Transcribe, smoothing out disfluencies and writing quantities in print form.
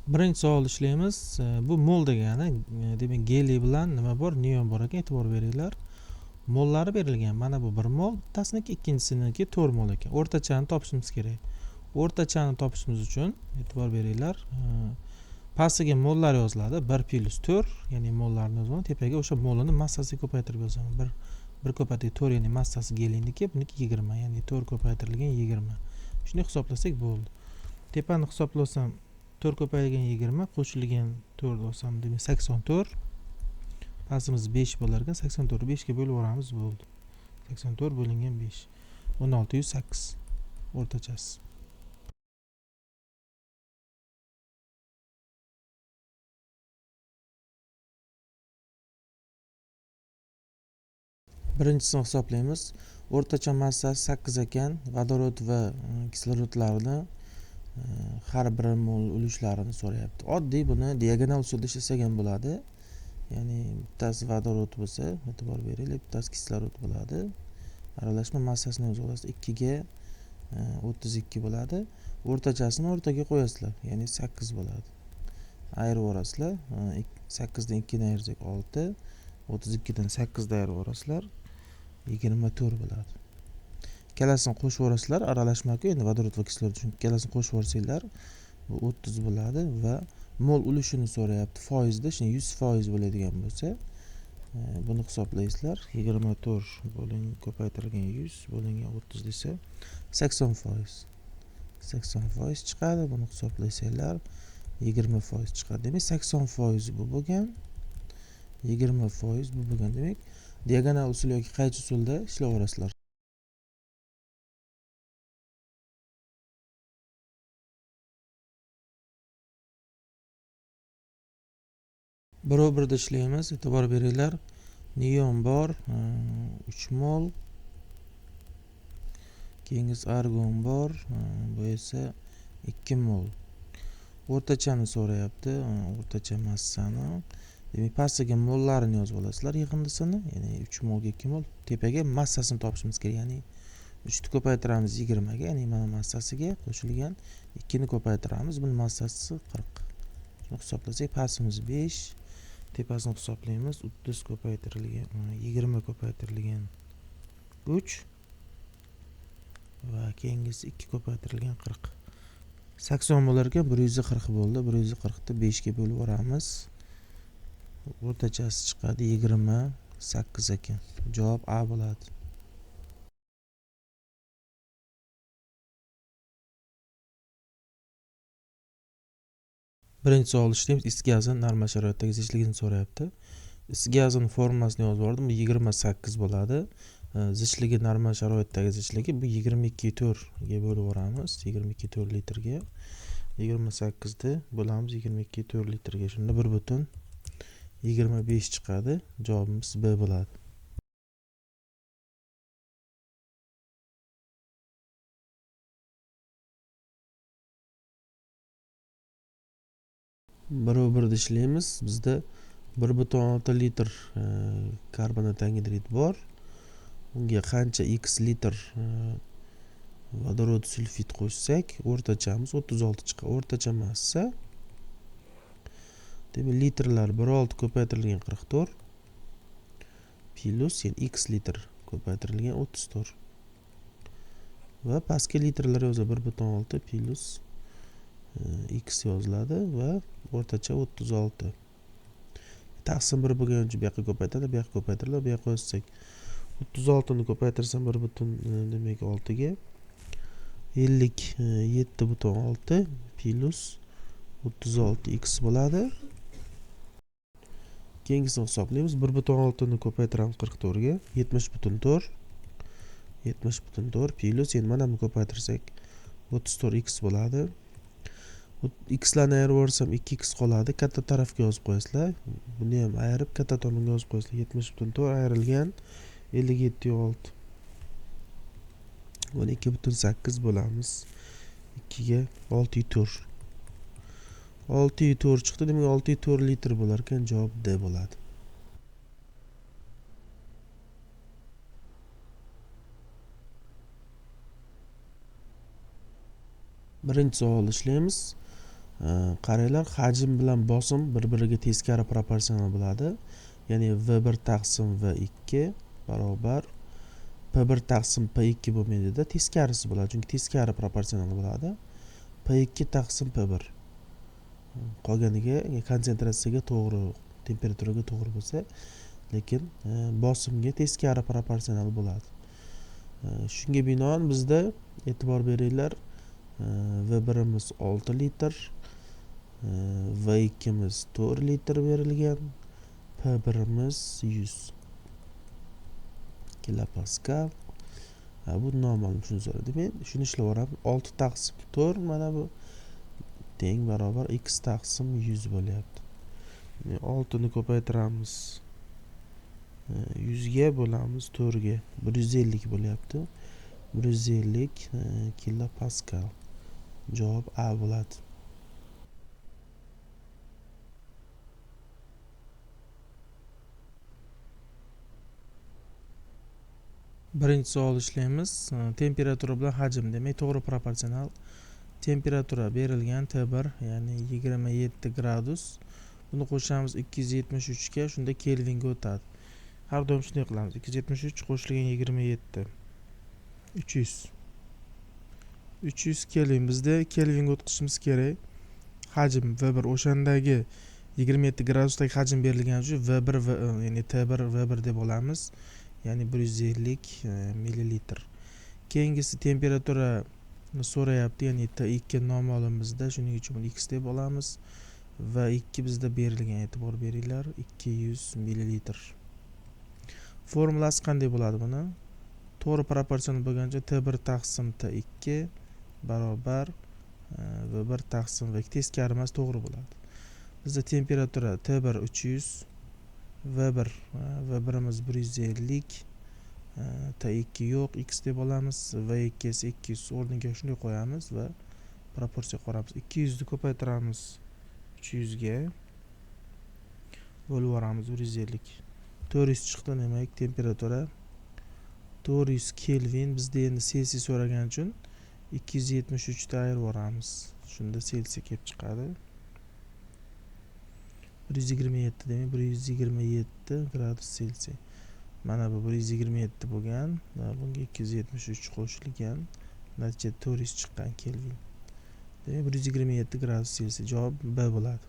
Birinchi savol ishlaymiz. Bu mol degani, demak geliy bilan nima bor? Neon bor ekan, e'tibor beringlar. Mollari berilgan. Mana bu 1 mol, bittasiniki, ikkinchisiniki 4 mol ekan. O'rtachani topishimiz kerak. O'rtachani topishimiz uchun e'tibor beringlar. Pastiga mollar yoziladi. 1 plus 4, ya'ni mollarni yozaman. Tepaga o'sha molini massasiga ko'paytirib yozaman. 1 ko'paytirib 4, ya'ni massasi geliyniki, buniki 20, ya'ni 4 ko'paytirilgan 20. Shuni hisoblasak bo'ldi. Tepani hisoblasam 4 ko'paytirilgan 20 qo'shilgan 4 olsam, demak 84. Pastimiz 5 bo'lar ekan, 84 5 ga bo'lib yuboramiz, bo'ldi. 84 bo'lingan 5. 1608 o'rtachasi. Birinchisini hisoblaymiz. O'rtacha massasi 8 ekan. Vodorod va kislorodlarni har bir mol ulushlarini so'rayapti. Oddiy buni diagonal usulda ishlasak ham bo'ladi. Ya'ni bittasi vodorod bo'lsa, e'tibor beringlar, bittasi kislorod bo'ladi. Aralashma massasini o'zi olasiz, 2 ga 32 bo'ladi. O'rtachasini o'rtaga qo'yasizlar, ya'ni 8 bo'ladi. Ayirib yuborasizlar, 8 dan 2 ni ayirsak 6, 32 dan 8 ni ayirib yuborasizlar, 24 bo'ladi. Ikkalasini qo'shib yuborasizlar, aralashma-ku endi vodorod va kislorod uchun ikkalasini qo'shib yuborsanglar, bu 30 bo'ladi va mol ulushini so'rayapti. Foizda, shuni 100% bo'ladigan bo'lsa, buni hisoblaysizlar. 24 bo'ling ko'paytirilgan 100 bo'lingan 30 desa 80%. 80% chiqadi. Buni hisoblasanglar 20% chiqadi. Demak 80% bu bo'lgan, 20% bu bo'lgan. Demak diagonal usul yoki qaychi usulda ishlayverasizlar. Birov-birda ishlaymiz, e'tibor beringlar. Neon bor, 3 mol. Keyingisi argon bor, bu esa 2 mol. O'rtachani so'rayapti, o'rtacha massani. Demak, pastiga mollarini yozib olasizlar, yig'indisini, ya'ni 3 molga 2 mol. Tepaga massasini topishimiz kerak, ya'ni 3 ni ko'paytiramiz 20 ga, ya'ni mana massasiga qo'shilgan 2 ni ko'paytiramiz, buni massasi 40. Shuni hisoblasak, pastimiz 5, tepasini hisoblaymiz, 30 ko'paytirilgan 20 ko'paytirilgan 3 va keyingisi 2 ko'paytirilgan 40. 80 bo'lar ekan, 140 bo'ldi. 140 ni 5 ga bo'lib yuboramiz. O'rtachasi chiqadi 28 ekan. Javob A bo'ladi. Birinchi savol ishlaymiz. Is gazini normal sharoitdagi zichligini so'rayapti. Is gazini formulasini yozib yubordim. Bu 28 bo'ladi. Zichligi normal sharoitdagi zichligi bu 22,4 ga bo'lib yuboramiz. 22,4 litrga. 28 ni bo'lamiz 22,4 litrga. Shunda 1.25 chiqadi. Javobimiz B bo'ladi. Birov-birda ishlaymiz. Bizda 1.6 litr karbonat angidrid bor. Unga qancha x litr vodorod sulfid qo'shsak, o'rtachamiz 36 chiqadi. O'rtacha massa demak litrlar 1.6 ko'paytirilgan 44 plus yani x litr ko'paytirilgan 34 va pastga litrlar yoziladi 1.6 plus x yoziladi va o'rtacha 36. Taqsim 1 bo'lgani uchun bu yoqqa ko'paytiriladi, bu yoqqa ko'paytiriladi, bu yoqqa yozsak 36 ni ko'paytirsam 1 butun demak 6 ga 57.6 plus 36 x bo'ladi. Keyingisini hisoblaymiz. 1.6 ni ko'paytiramiz 44 ga 70.4, 70.4 plus endi mana buni ko'paytirsak 34 x bo'ladi. X larni ayirib yuborsam 2x qoladi. Katta tarafga yozib qo'yasizlar. Buni ham ayirib katta tomonga yozib qo'yasizlar. 70.4 ayrilgan 57.6. Buni 2.8 bo'lamiz. 2 ga 6.4. 6.4 chiqdi. Demak 6.4 litr bo'lar ekan. Javob D bo'ladi. Birinchi savolni ishlaymiz. Qaranglar, hajm bilan bosim bir-biriga teskari proporsional bo'ladi. Ya'ni V1 taqsim V2 barobar P1 taqsim P2 bo'lmaydida, teskarisi bo'ladi, chunki teskari proporsional bo'ladi. P2 taqsim P1. Qolganiga konsentratsiyaga to'g'ri, temperaturaga to'g'ri bo'lsa, lekin bosimga teskari proporsional bo'ladi. Shunga binoan bizda e'tibor beringlar, V1imiz 6 litr, V2imiz 4 litr berilgan, P1imiz 100 kilopaskal. Bu noma'lum, shuni so'radi. Men shuni ishlab yuboraman. 6 taqsim 4 mana bu teng barobar x taqsim 100 bo'lyapti. 6 ni ko'paytiramiz, 100 ga bo'lamiz 4 ga, 150 bo'lyapti. 150 kilopaskal. Javob A bo'ladi. Birinchi savol ishlaymiz. Temperatura bilan hajm, demak to'g'ri proporsional. Temperatura berilgan T1, ya'ni 27 gradus. Buni qo'shamiz 273 ga, shunda Kelvinga o'tadi. Har doim shunday qilamiz. 273 qo'shilgan 27 300. 300 Kelvin. Bizda Kelvinga o'tkazishimiz kerak. Hajm V1 o'shandagi 27 gradusdagi hajm berilgani uchun V1 V, ya'ni T1 V1 deb olamiz. Ya'ni 150 millilitr. Keyingisi temperatura so'rayapti, ya'ni T2 noma'lum bizda, shuning uchun buni x deb olamiz va 2 bizda berilgan, e'tibor beringlar, 200 millilitr. Formulasi qanday bo'ladi buni? To'g'ri proporsional bo'lgancha T1 taqsim T2 barobar V1 taqsim V2, teskari emas, to'g'ri bo'ladi. Bizda temperatura T1 300, V1, V1imiz 150, T2 yo'q, x deb olamiz, V2 esa 200 o'rniga shunday qo'yamiz va proporsiya qo'yamiz. 200 ni ko'paytiramiz 300 ga, bo'lib yuboramiz 150. 400 chiqdi, demak temperatura 400 Kelvin. Bizda endi Selsiy so'ragani uchun 273 ta ayirib yuboramiz. Shunda Selsiy kelib chiqadi. 127, demak 127 gradus Selsiy. Mana bu 127 bo'lgan, bunga 273 qo'shilgan, natijada 400 chiqqan Kelvin. Demak 127 gradus Selsiy. Javob B bo'ladi.